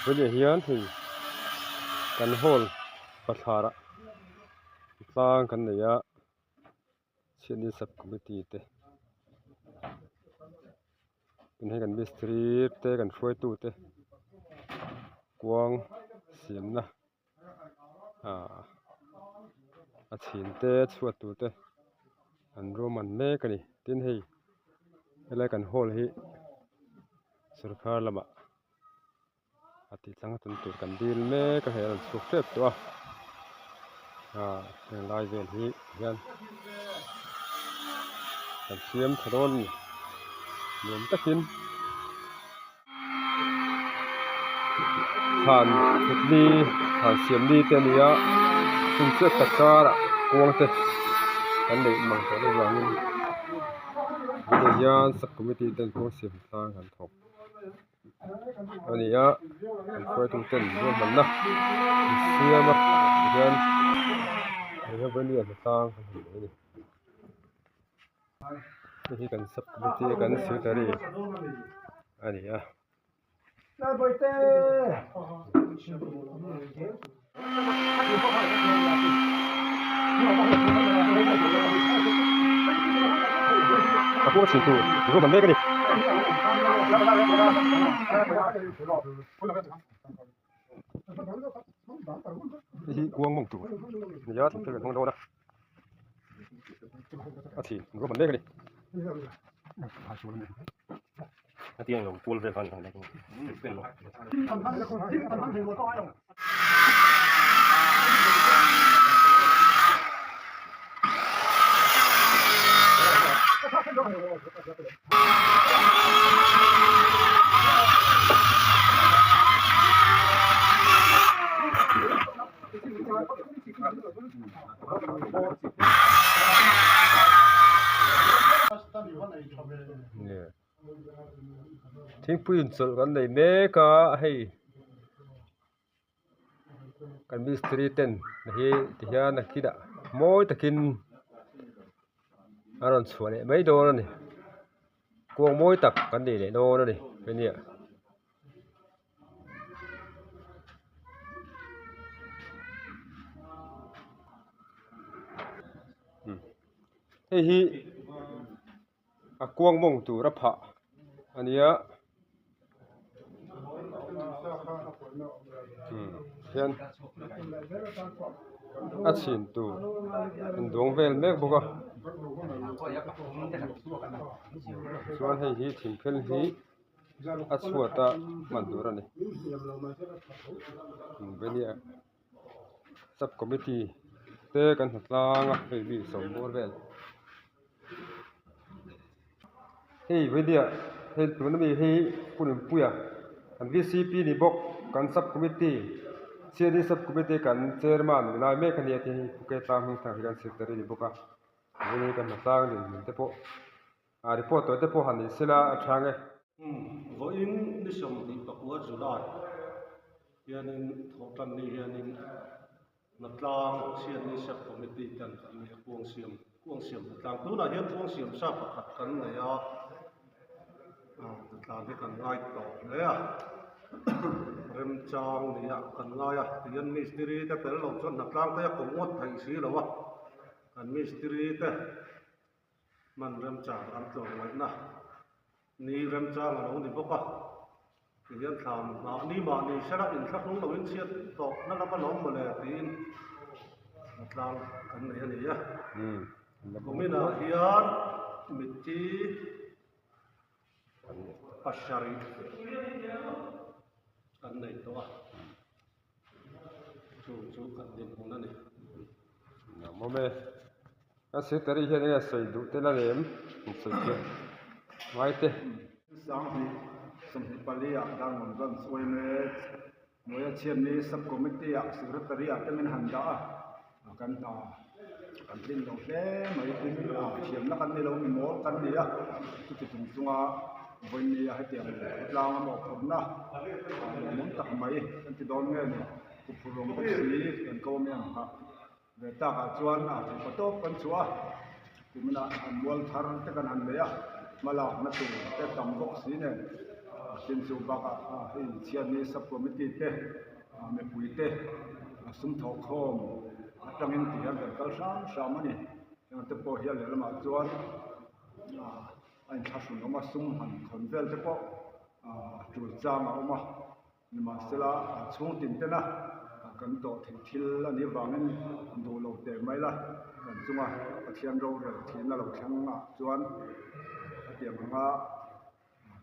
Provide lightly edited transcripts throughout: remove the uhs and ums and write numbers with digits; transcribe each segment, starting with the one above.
Tunah hian hei kan hall bathlar ah tlang kan nei a chhiatni sub committee te tunah hian kan mistiri te kan hruaitu te kuang siamna ah a chhin te a chhuat tur te an ruahman mek a ni tin hei helai kan hall hi sorkar lamah a tih tlang a tum tur kan dil mek a hei a rawn chhuak tep tawh a ah heng lai vel hi hian kan siam tha dawn a ni nuam takin. Thlan thut ni thlan siam ni te a ni a chung chiah tak karah kuang te kan neih mang tawh loh avangin tunah hian sub committee ten kuang siam tlang an thawk a ni a an hruaitu ten ruahmanna an siam a tihian tlang kan hmu mai a ni. Hei hi kan sub committee kan secretary a ni a. A kawng chhin tur ruahman mek a ni. Hei hi kuang mawng tur a ni a thingthil kan hmang dawn a. A chhin ruahman mek a ni. Thingpui inchawlh kan nei mek a hei kan mistiri ten hi tihian a kinah mawi takin a rawn chhuah leh mai dawn a ni kuang mawi tak kan nei leh dawn a ni hei. Hei hi a kuang mawng tur a phah a nia hian a chhin tur an duang vel mek bawk a chuan hei hi thingphel hi. a chhuat a hman tur a ni venia sub committee te kan hmu tlang a hei mi sawm bawr vel hei venia hei tuna mi hi Pu Nunpuia kan V C P ni bawk kan sub committee C D sub committee kan chairman ni lai mek a ni a tin hei Phuket tlang hming thar hi kan secretary ni bawk a venia kan hmu tlang dinhmun te pawh. A report tawh te pawh han ni sela a chhang e. Umm vawiin ni 24 July hianin thawhtanni hianin Hnatlang Chhiatni Sub Committee ten kan nei a kuang siam kuang siam hnatlang tunah hian kuang siam sa pakhat kan nei a hnatlang hi kan ngai tawh hle a remchang nia kan ngai a tihian mistiri te tel lo chuan hnatlang te a kawm ngawt theih si lo a kan mistiri te Hman remchang an tlawm ngaihna ni remchang a lo ni bawk a, tihian thlam hnah ni mahni sela inthlahrung loin chhiat tawh na lama lo mawle tiin tlang kan nei a ni a. Kuminah hian mitthi pasarih kan nei tawh a, chu chu kan dinhmun a ni. Nuam awm e. Ka secretary hian enge sawi duh tel a lem in sawi thiam ngai te. Sanghnih 24 ah Darngawn Branch yma hnuaia chhiatni Sub Committee ah Secretary ah te min han dah a, kan hna kan tlin lo hle mai tin a thiamna kan ni lo mi mawl kan ni a, chuti chung chunga vawinia hetiang khawtlang a mawhphurhna lawmawm tak mai kan ti dawn nge ni, Kuphurrawng bawk si kan ko amiang nghah. Ve takah chuan a theih pa tawp kan chhuah a, kuminah an mual thar te kan han nei a, hmalakna tur te tam bawk si nen. Tin chu bakah hei chhiatni sub committee te mipui te sum thawh khawm atangin ti hian kan kal hram hram a ni. Heng te pawh hian lehlamah chuan a inthlahrun awm a sum han khawn vel te pawh tul chang a awm a. Nimahsela chhung tin tena kan tawh theih thil a nih vangin duh lo teh mai la, kan chunga Pathian rorel thihna lo thleng ah chuan hetiang anga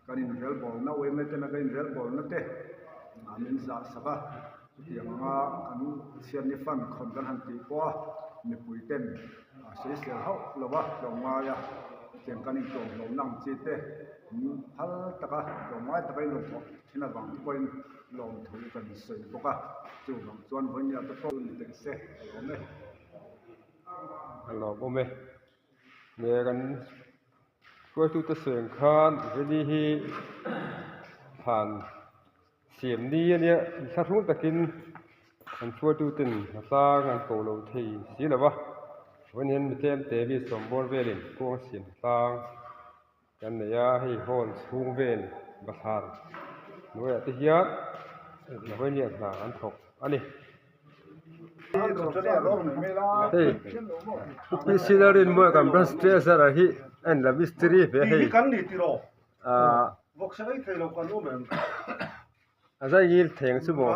kan inrelbawlna uaime tena kan inrelbawlna te min zah sak a, chutiang anga kan chhiatni fund khawn kan han tih pawh a mipui ten sawisel hauh lo a tlawmngai a, hetiang kan intlawmhlawmna ang chi te phal taka tlawmngai taka in rawn thawh. Thil avang te pawhin lawmthu kan sawi bawk a, chuvang chuan vawinia te pawh ni teh se a lawm e. A lawmawm e. Nge kan hruaitute sawi ang khan Veni hi thlan siam ni a nia, inthlahrung takin an hruaituten a tlang an ko lo thei si lo va, vawiin hian mi tlem te mi sawmbawr velin kuang siam tlang. Kan nei a, hei hall chhung vel bathlar hnuaiah te hian vawinia hna an thawk a ni. Hei UPC Lalrinmawia kan branch treasurer hi a inla mistiri ve hei ah a zai ngil theng chu maw.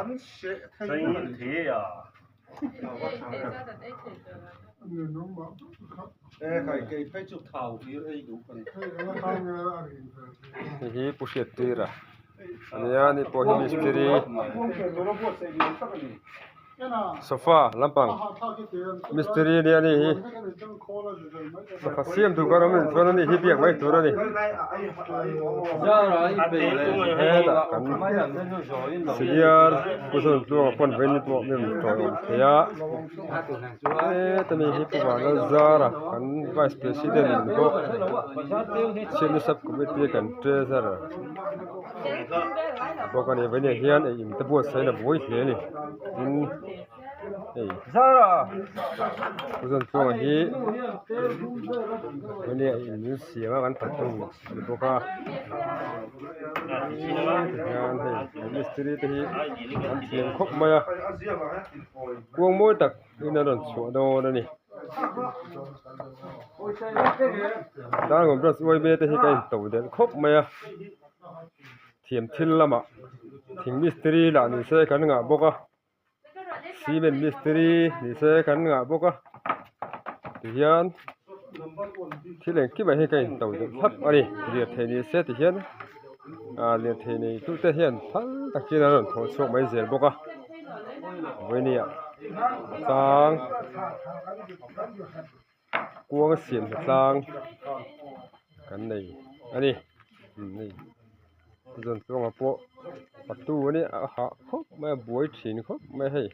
Hei hi Pu Hriattira a nia ani pawh hi mistiri sofa lampang mistiri a nia ani hi sofa siam tur khan awm a nih chuan ani hi biak mai tur a ni hetah kan senior Pu Zawntluanga pawn vawiin pawh mi rawn tawiawm thei a heta mi hi Pu Vanlalzara kan vice president ni bawk chhiatna sub committee kan treasurer bawk a ni vawiinah hian ei in te buatsaih in a buai hle a ni tin hei Pu Zawntluanga hi vawiinah ei in siam a kan fatu a ni bawk a tihian hei mistiri te hi an thiam khawp mai a kuang mawi tak in a rawn chhuah dawn a ni darngawn branch uaime te hi ka in to delh khawp mai a thiam thil lamah thing mistiri lah ni se kan ngah bawk a cement mistiri ni se kan ngah bawk a tihian thil engkim ah hian ka in to delh thlap a ni lirthei ni se tihian ah lirthei nei tu te hian phal takin an rawn thawh chhuak mai zel bawk a vawinia tlang kuang a siam hna tlang kan nei a ni hei zawntluanga pawh patu a nia a hah khawp mai a buai thin khawp mai a hei.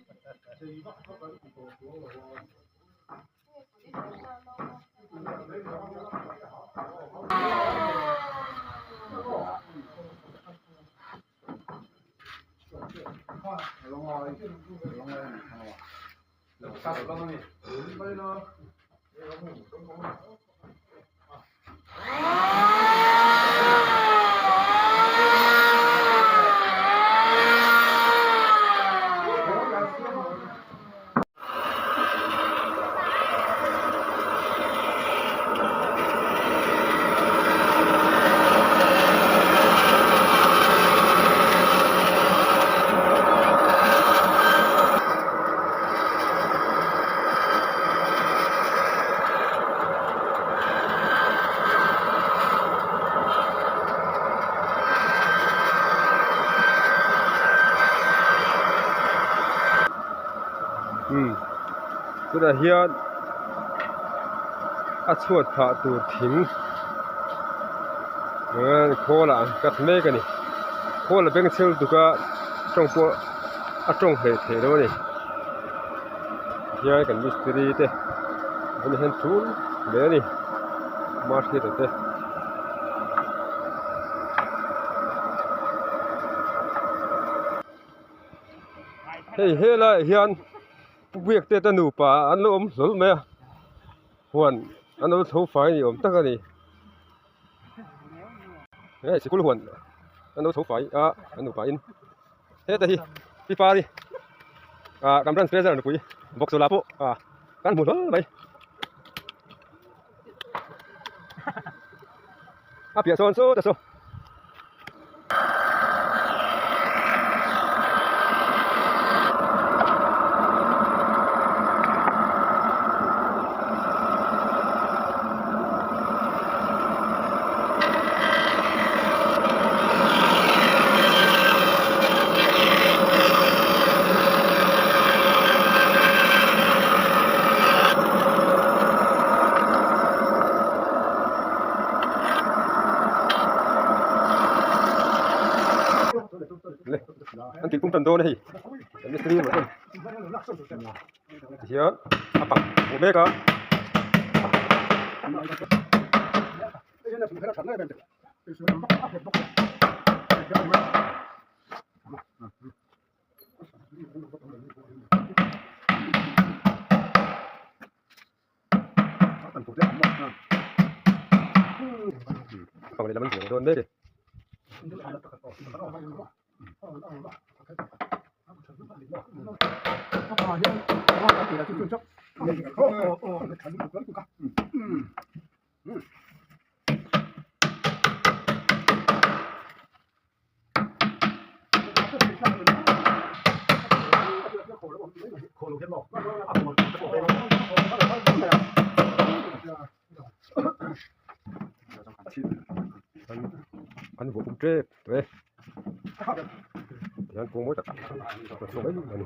Umm tunah hian a chhuat phah tur thing khawl ah an cut mek a ni khawl a beng chhe lutuk a tawng pawh a tawng hleih theih loh a ni tihian kan mistiri te an hian tul hle a ni mahriata te. Hei helaiah hian Pu Biakte te nupa an lo awm hlawl mai a huan an lo tho fai ni awm tak a ni hei sikul huan. An lo chho fai a an nupa in heta hi pi pari ah kan branch treasurer nupui bawkchawlh ah pawh ah kan hmu hlawl mai a piah sawn sawt a saw. An tih pum tan dawn a hei mistiri emaw chuan tihian a pang hmuh mek a. Pang lehlam an vuah dawn mek e. An vuah pum tep tawh e tihian kawng mawi tak a chhuak mai a ni.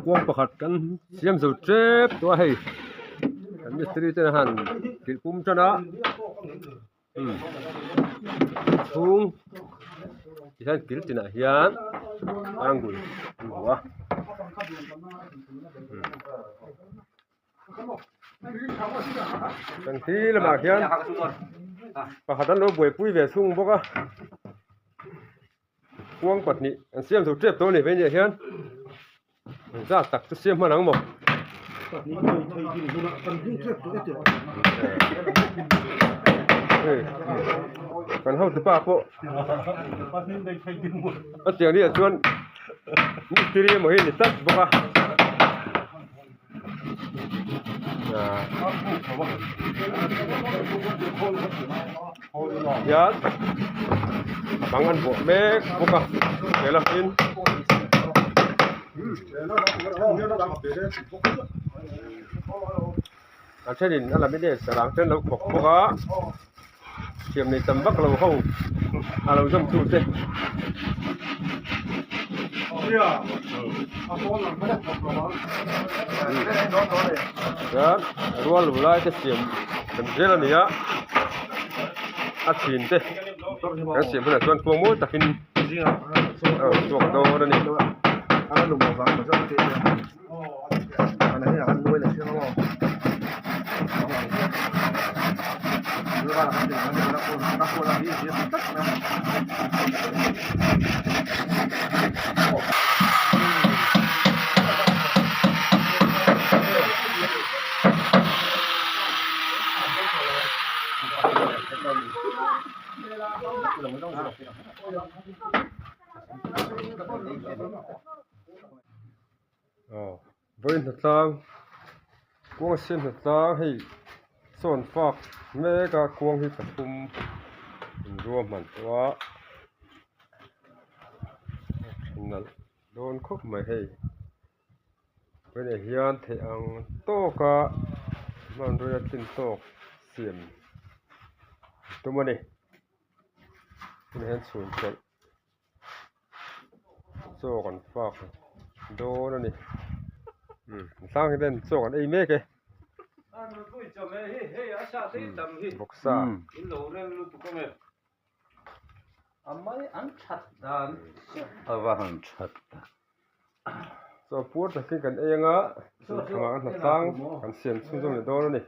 Kuang pakhat kan siam zo tep tawh a hei kan mistiri ten a han kilh pum tan a chhung tihian kil tinah hian angle an hmu a. Kan hi lamah hian pakhat an lo buaipui ve thung bawk a kuang pahnih an siam zo tep tawh a ni vei nia hian engzat tak chu siam hman ang maw. Hei kan hotu pa pawh a tiang ni ah chuan mistiri emaw hi a ni tlat bawk a hian bang an vuah mek bawk a he lamin a thenin a lamin e sarang te an lo khawk bawk a thiam nei tam vak lo ho a lo zawm tu te. Chuan rual lu lai te siam kan zel a ni a a chhin te kan siam hunah chuan kuang mawi takin a rawn chhuak dawn a ni. Aw vawiin hnatlang kuang siam hnatlang hei sawn fak mek a kuang hi pathum inruahman tawh a nalh dawn khawp mai hei tunah hian theih ang tawka hmanrua tlin tawk siam tum a ni tunah hian chhun chawlh. Chaw kan fak dawn a ni hrang hian chaw kan ei mek e vawksa chaw puar takin kan ei anga thingah kan hnatlang kan siam chhunzawm leh dawn a ni.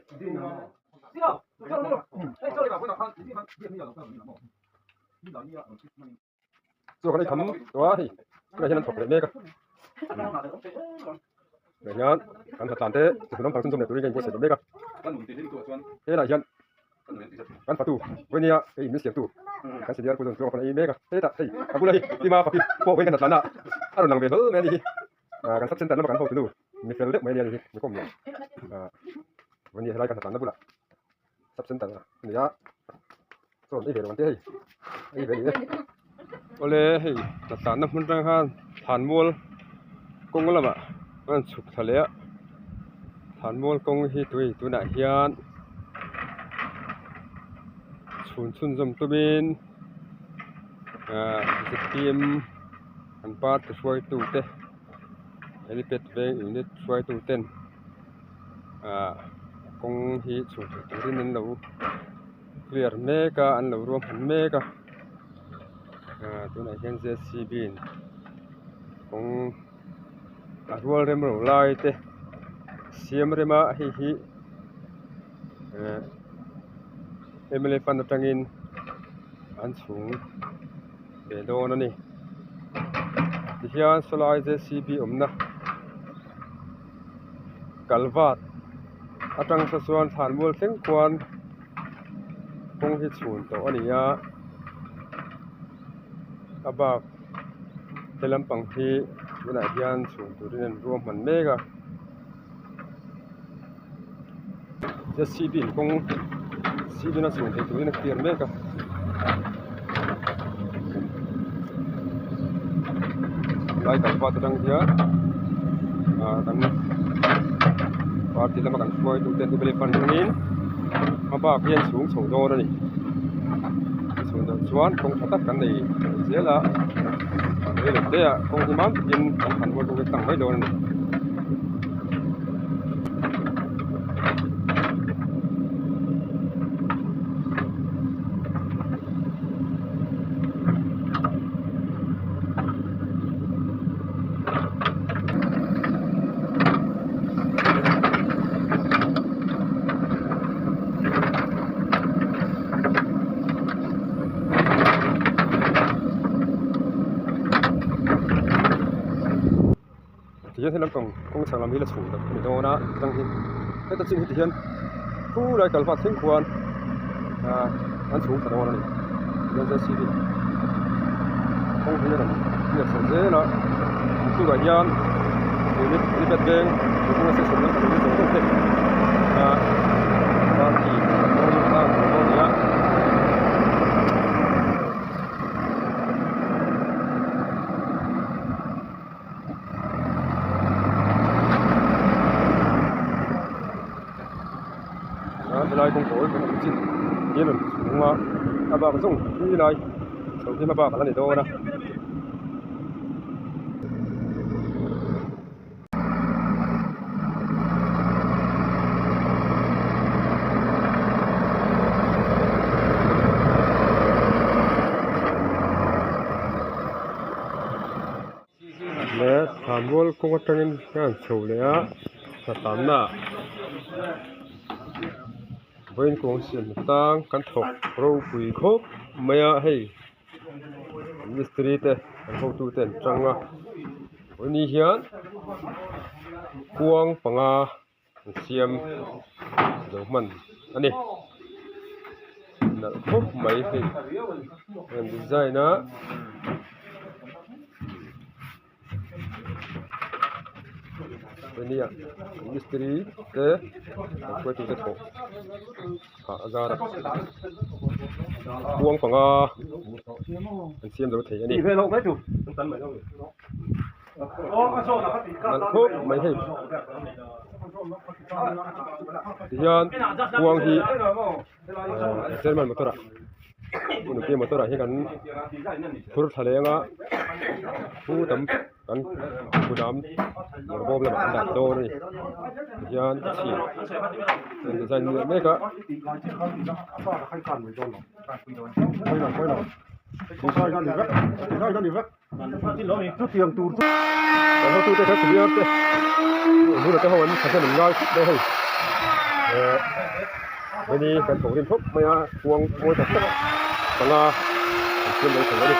Chaw kan ei tham tawh a hei tunah hian an thawk leh mek a tunah hian kan hna tlan te chawhnu lampang chhunzawm leh turin ka inbuatsaih leh mek a helaiah hian kan fatu vawinia hei min siamtu kan senior pu zawn chuang a ei mek a hetah hei a bula hi tima faki pawh vawiin kan hna tlan a a rawn lang ve hlawl mai a ni hi ah kan sub center lama kan hotu nu mi fel deuh mai a nia ni hi mi kawm nuam ah vawinia helai kan hna tlan na bulah sub center a ni a. Chuan ei ve lo ang te hei ei ve ni e awle hei tlatna hmun atang khan thlanmual kawng lamah a rawn chhuk thla leh a thlanmual kawng hi tui tunah hian chhun chhunzawm tumin ahh zpm an party hruaitu te helipad veng unit hruaitu ten ahh kawng hi chhun thei turin an lo. Clear mek a an lo ruahman mek a ah tunah hian j c b in kawng a rual rem lo lai te siam rem a hei hi eh m l a fund atangin an chhung ve dawn a ni tihian sawlai j c b awmna kalvat atang saw chuan thlanmual thleng khuan kawng hi chhun tawh a ni a a bak he lampang hi tunah hian chhun turin an ruahman mek a j c b in kawng cement a chhun theih turin a clear mek a. Lai kalvat atang hian ah kan party lama kan hruaitu ten mla fund hmangin hma bak hi an chhung chho dawn a ni chhun deuh chuan kawng tha tak kan nei zel a rei lo te ah kawng hi mam takin kan han rual bawk hi tlang mai dawn a ni. Tihian he lampang kawng chhak lam hi la chhuh tak a ni dawn a tang hi heta chin hi tihian khulai kal hma thleng khuan ah an chhung thla dawn a ni tihian j c b kawng hi a rawn hriat chho zel a chungah hian unit helipad veng mihring a section lampang hi zawng zawng te ah party a ni a. Helai kawngkawi kan awm chin hian rawn chhung a a bak zawng tui lai chho hi hma bak a la ni dawn a. Leh thlanmual kawng atangin ka han chho leh a hnatanna ah vawiin kawng siam tang kan thawk ropui khawp mai a hei mistiri te an hotu te an tang a vawiin ni hian kuang panga an siam zo hman a ni nalh khawp mai hei an design a ania mistiri te an hruaitu te thawh phah a zar a kuang panga an siam zo thei a ni. Nalh khawp mai hei tihian kuang hi chairman motor ah nupui motor ah hian kan phur thla leng a thu tam kan kudam bawm lamah an dah dawn a ni tihian a chhin an design mek mek a. Kan hotute kha senior te bulah te ho an thahnem an ngai khawp mai hei eh hemi kan thawk rim khawp mai a kuang mawi tak tak panga an siam lo thei a ni.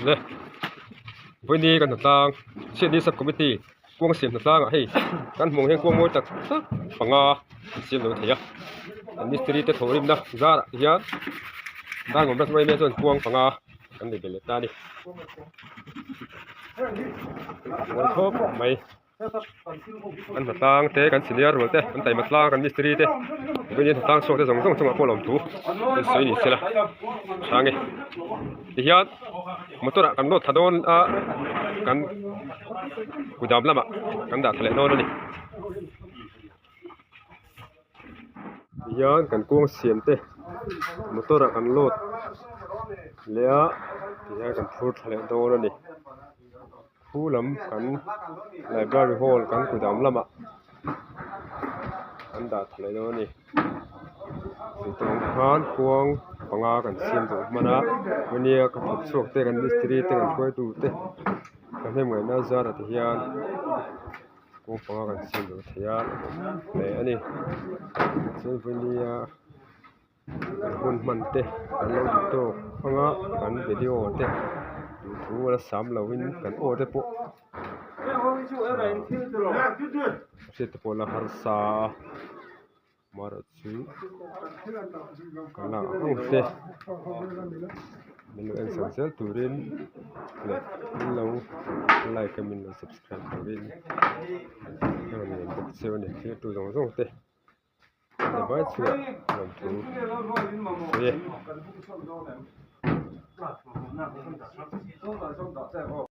Le vawiini kan hnatlang chhiatni sub committee kuang siam hnatlang ah hei kan hmuh ang hian kuang mawi tak tak panga an siam lo thei a an mistiri te thawhrimna zarah te hian darngawm ram em em chuan kuang panga kan nei belh leh ta a ni mawi khawp mai. An hnatlang te kan senior rual te an taima tlang kan mistiri te vawiin hnatlang chhuak te zawng zawng chungah pawh lawmthu an sawi ni sela hrang e tihian motor ah kan load thla dawn a kan kudam lamah kan dah thla leh dawn a ni tihian kan kuang siam te motor ah kan load leh a tihian kan phur thla leh dawn a ni. Khu lam kan library hall kan kudam lamah an dah tha leh dawn a ni tih khan kuang panga kan siam duh hman a ania ka thawk chhuak te kan mistiri te kan hruaitu te ka hnem ngaihna zarah te hian kuang panga kan siam duh thei a hle a ni chuan vawinia. Hun hman te kan lo duh tawk ang a kan video te duhthu a sam lo in kan aw te pawh hriat te pawh la harsa a amaherawhchu kan lak ang ang te min lo en chho zel turin leh min lo like a min lo subscribe turin ka rawn ngen bawk cheu a ni thirtu zawng zawng te. Vai chhuah lawmthu sawi e.